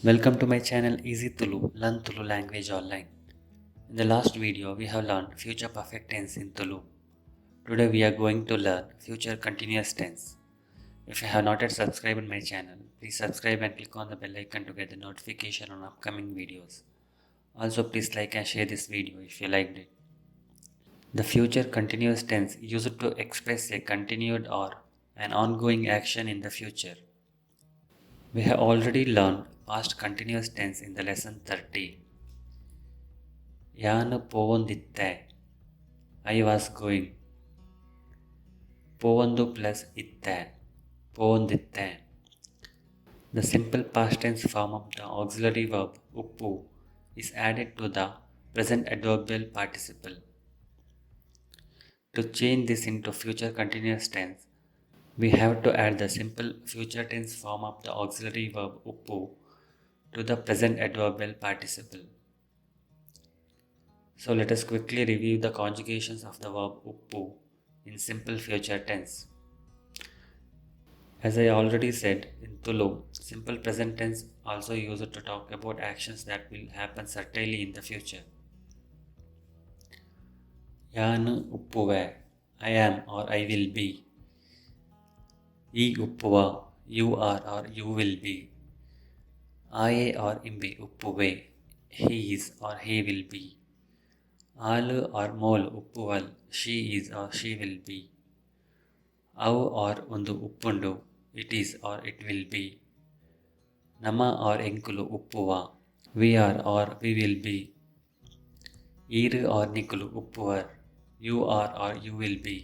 Welcome to my channel Easy Tulu, Learn Tulu Language Online. In the last video, we have learned future perfect tense in Tulu. Today we are going to learn future continuous tense. If you have not yet subscribed my channel, please subscribe and click on the bell icon to get the notification on upcoming videos. Also, please like and share this video if you liked it. The future continuous tense used to express a continued or an ongoing action in the future. We have already learned past continuous tense in the lesson 30. ಯಾನ್ ಪೋವೊಂದಿತ್ತೆ, I was going. ಪೋವೊಂದು plus ಇತ್ತೆ, ಪೋವೊಂದಿತ್ತೆ. The simple past tense form of the auxiliary verb ಉಪ್ಪು is added to the present adverbial participle. To change this into future continuous tense, we have to add the simple future tense form of the auxiliary verb ಉಪ್ಪು to the present adverbial participle. So let us quickly review the conjugations of the verb ಉಪ್ಪು in simple future tense. As I already said, in Tulu, simple present tense also used to talk about actions that will happen certainly in the future. ಯಾನ್ ಉಪ್ಪುವೆ, I am or I will be. ಈ ಉಪ್ಪುವ, you are or you will be. ಆಯೆ or ಇಂಬೆ ಉಪ್ಪುವೆ, he is or he will be. All or mole ಉಪ್ಪುವಲ್, she is or she will be. ಅವು ಆರ್ ಉಂದು ಉಪ್ಪುಂಡು, it is or it will be. ನಮ ಆರ್ ಎಂಕುಲು ಉಪ್ಪುವ, we are or we will be. ಈರ್ ಆರ್ ನಿಕುಲು ಉಪ್ಪುವರ್, you are or you will be.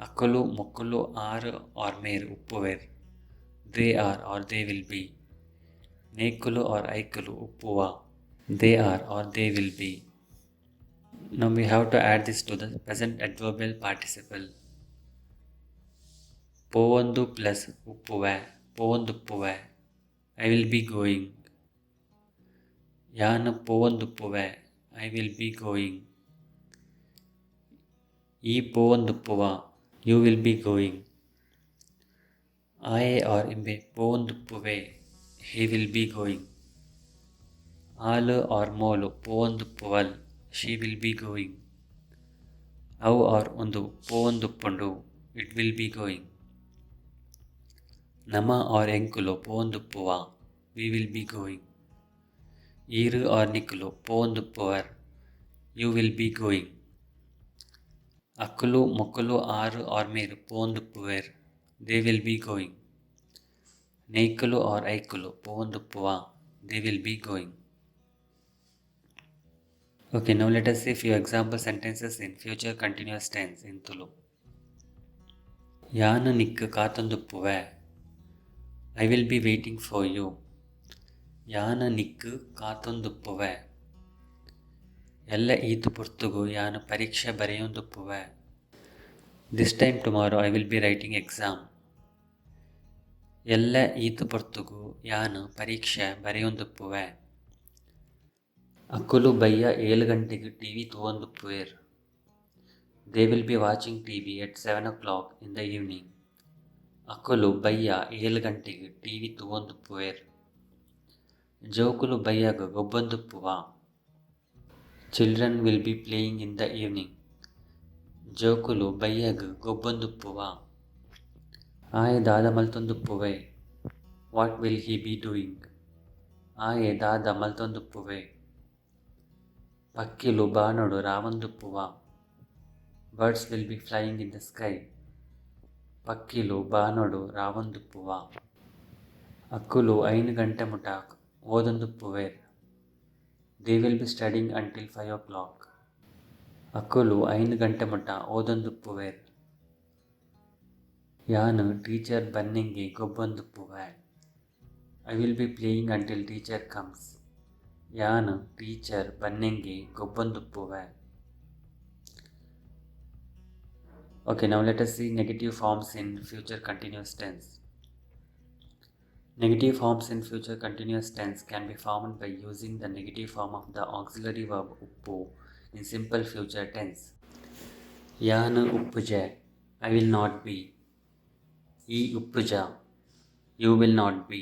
ಅಕುಲು ಮೊಕುಲು ಆರ್ ಆರ್ ಮೇರ್ ಉಪ್ಪುವೆರ್, they are or they will be. ನೇಕುಲು R ಐಕುಲು ಉಪ್ಪುವ, they are or they will be. Now we have to add this to the present adverbial participle. ಪೋವೊಂದು plus ಉಪ್ಪುವೆ, ಪೋವೊಂದುಪ್ಪುವೆ, I will be going. ಯಾನ್ ಪೋವೊಂದುಪ್ಪುವೆ, I will be going. ಈ ಪೋವೊಂದುಪ್ಪುವ, you will be going. ಆಯೆ ಆರ್ ಇಂಬೆ ಪೋವೊಂದುಪ್ಪುವೆ, he will be going. All R mole ಪೋವೊಂದುಪ್ಪುವಲ್, she will be going. ಅವು ಆರ್ ಉಂದು ಪೋವೊಂದುಪ್ಪುಂಡು, it will be going. ನಮ ಆರ್ ಎಂಕುಲು ಪೋವೊಂದುಪ್ಪುವ, we will be going. ಈರ್ ಆರ್ ನಿಕುಲು ಪೋವೊಂದುಪ್ಪುವರ್, you will be going. ಅಕುಲು ಮೊಕುಲು ಆರ್ ಆರ್ ಮೇರ್ ಪೋವೊಂದುಪ್ಪುವೆರ್, they will be going. ನೇಕುಲು R ಐಕುಲು ಪೋವೊಂದುಪ್ಪುವ, they will be going. Okay, now let us see few example sentences in future continuous tense in Tulu. ಯಾನ್ ನಿಕ್ಕ್ ಕಾತೊಂದುಪ್ಪುವೆ, I will be waiting for you. ಯಾನ್ ನಿಕ್ಕ್ ಕಾತೊಂದುಪ್ಪುವೆ. ಎಲ್ಲೆ ಈತ್ ಪೊರ್ತುಗು ಯಾನ್ ಪರೀಕ್ಷೆ ಬರೆಯೊಂದುಪ್ಪುವೆ. This time tomorrow, I will be writing exam. ಎಲ್ಲೆ ಈತ್ ಪೊರ್ತುಗು ಯಾನ್ ಪರೀಕ್ಷೆ ಬರೆಯೊಂದುಪ್ಪುವೆ. ಅಕುಲು ಬಯ್ಯ ಏಳ್ ಗಂಟೆಗ್ TV ತೂವೊಂದುಪ್ಪುವೆರ್. They will be watching TV at 7 o'clock in the evening. ಅಕುಲು ಬಯ್ಯ ಏಳ್ ಗಂಟೆಗ್ ಟಿವಿ ತೂವೊಂದುಪ್ಪುವೆರ್. ಜೋಕುಲು ಬಯ್ಯಗ್ ಗೊಬ್ಬೊಂದುಪ್ಪುವ. Children will be playing in the evening. ಜೋಕುಲು ಬಯ್ಯಗ್ ಗೊಬ್ಬೊಂದುಪ್ಪುವ. ಆಯೆ ದಾದ ಮಲ್ತೊಂದುಪ್ಪುವೆ? What will he be doing? ಆಯೆ ದಾದ ಮಲ್ತೊಂದುಪ್ಪುವೆ? ಪಕ್ಕಿಲು ಬಾನೊಡು ರಾವೊಂದುಪ್ಪುವ. Birds will be flying in the sky. ಪಕ್ಕಿಲು ಬಾನೊಡು ರಾವೊಂದುಪ್ಪುವ. ಅಕುಲು ಐನ್ ಗಂಟೆ ಮುಟ ಓದೊಂದುಪ್ಪುವೆರ್. They will be studying until 5 o'clock. ಅಕುಲು ಐನ್ ಗಂಟೆ ಮುಟ ಓದೊಂದುಪ್ಪುವೆರ್. ಯಾನ್ ಟೀಚರ್ ಬನ್ನೆಂಗೆ ಗೊಬ್ಬೊಂದುಪ್ಪುವೆ. I will be playing until teacher comes. ಯಾನ್ ಟೀಚರ್ ಬನ್ನೆಂಗೆ ಗೊಬ್ಬೊಂದುಪ್ಪುವೆ. Okay, now let us see negative forms in future continuous tense. Negative forms in future continuous tense can be formed by using the negative form of the auxiliary verb ಉಪ್ಪು in simple future tense. ಯಾನ್ ಉಪ್ಪುಜೆ, I will not be. ಈ ಉಪ್ಪುಜ, you will not be.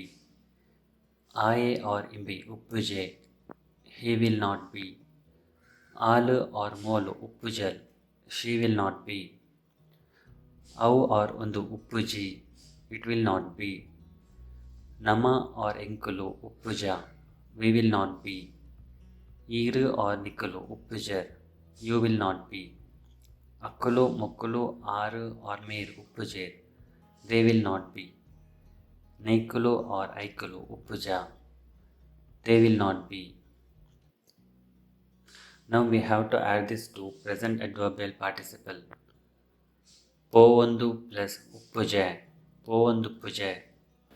ಆಯೆ ಆರ್ ಇಂಬೆ ಉಪ್ಪುಜೆ, he will not be. All are Molu ಉಪ್ಪುಜಲ್, she will not be. ಅವು ಆರ್ ಉಂದು ಉಪ್ಪುಜಿ, it will not be. ನಮ ಆರ್ ಎಂಕುಲು ಉಪ್ಪುಜ, we will not be. ಈರ್ ಆರ್ ನಿಕುಲು ಉಪ್ಪುಜರ್, you will not be. ಅಕುಲು ಮೊಕುಲು ಆರ್ ಆರ್ ಮೇರ್ ಉಪ್ಪುಜೆರ್, they will not be. ನೈಕುಲು R ಐಕುಲು ಉಪ್ಪುಜ, they will not be. Now we have to add this to present adverbial participle. ಪೋವೊಂದು plus ಉಪ್ಪುಜೆ, ಪೋವೊಂದುಪ್ಪುಜೆ.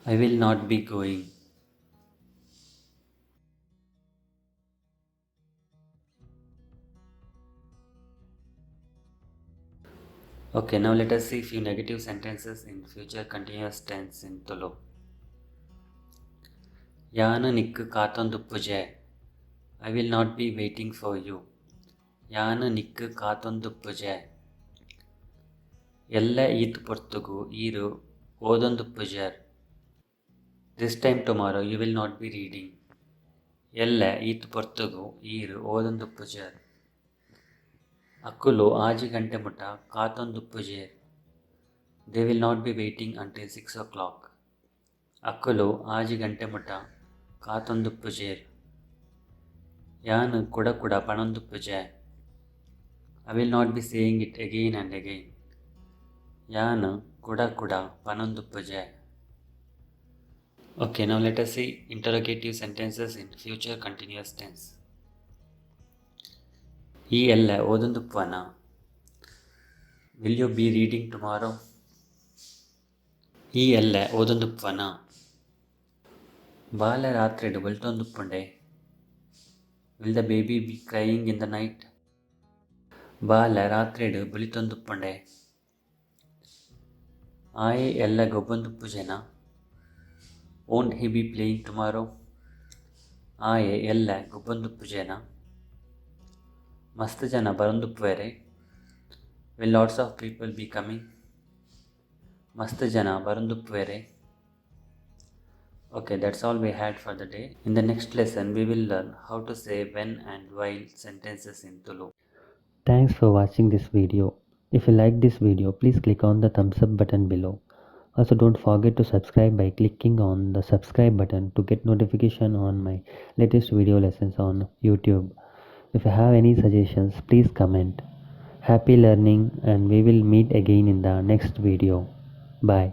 I will not be going. Okay, now let us see few negative sentences in future continuous tense in Tulu. ಯಾನ್ ನಿಕ್ಕ್ ಕಾತೊಂದುಪ್ಪುಜೆ. I will not be waiting for you. ಯಾನ್ ನಿಕ್ಕ್ ಕಾತೊಂದುಪ್ಪುಜೆ. ಎಲ್ಲೆ ಈತ್ ಪೊರ್ತುಗು ಈರ್ ಓದೊಂದುಪ್ಪುಜರ್. This time tomorrow you will not be reading. ಎಲ್ಲೆ ಈತ್ ಪೊರ್ತುಗು ಈರ್ ಓದೊಂದುಪ್ಪುಜರ್. ಅಕುಲು ಆಜಿ ಗಂಟೆ ಮುಟ್ಟ ಕಾತೊಂದುಪ್ಪುಜೆರ್. They will not be waiting until 6 o'clock. ಅಕುಲು ಆಜಿ ಗಂಟೆ ಮುಟ್ಟ ಕಾತೊಂದುಪ್ಪುಜೆರ್. ಯಾನ್ ಕುಡ ಕುಡ ಪನೊಂದುಪ್ಪುಜೆ. I will not be saying it again and again. ಯಾನ್ ಕುಡ ಕುಡ ಪನೊಂದುಪ್ಪುಜೆ. Okay, now let us see interrogative sentences in future continuous tense. ಈ ಎಲ್ಲೆ ಓದೊಂದುಪ್ಪುವನ? Will you be reading tomorrow? ಈ ಎಲ್ಲೆ ಓದೊಂದುಪ್ಪುವನ? ಬಾಲೆ ರಾತ್ರೆಡ್ ಬುಲ್ತೊಂದುಪ್ಪುಂಡೆ? Will the baby be crying in the night? ಬಾಲೆ ರಾತ್ರೆಡ್ ಬುಲಿತೊಂದುಪ್ಪುಂಡೆ? ಆಯೆ ಎಲ್ಲೆ ಗೊಬ್ಬೊಂದುಪ್ಪುಜೆನ? Won't he be playing tomorrow? ಆಯೆ ಎಲ್ಲೆ ಗೊಬ್ಬೊಂದುಪ್ಪುಜೆನ? ಮಸ್ತ್ ಜನ ಬರೊಂದುಪ್ಪುವೆರೆ? Will lots of people be coming? ಮಸ್ತ್ ಜನ ಬರೊಂದುಪ್ಪುವೆರೆ? Okay, that's all we had for the day. In the next lesson, we will learn how to say when and while sentences in Tulu. Thanks for watching this video. If you like this video, please click on the thumbs up button below. Also, don't forget to subscribe by clicking on the subscribe button to get notification on my latest video lessons on YouTube. If you have any suggestions, please comment. Happy learning, and we will meet again in the next video. Bye.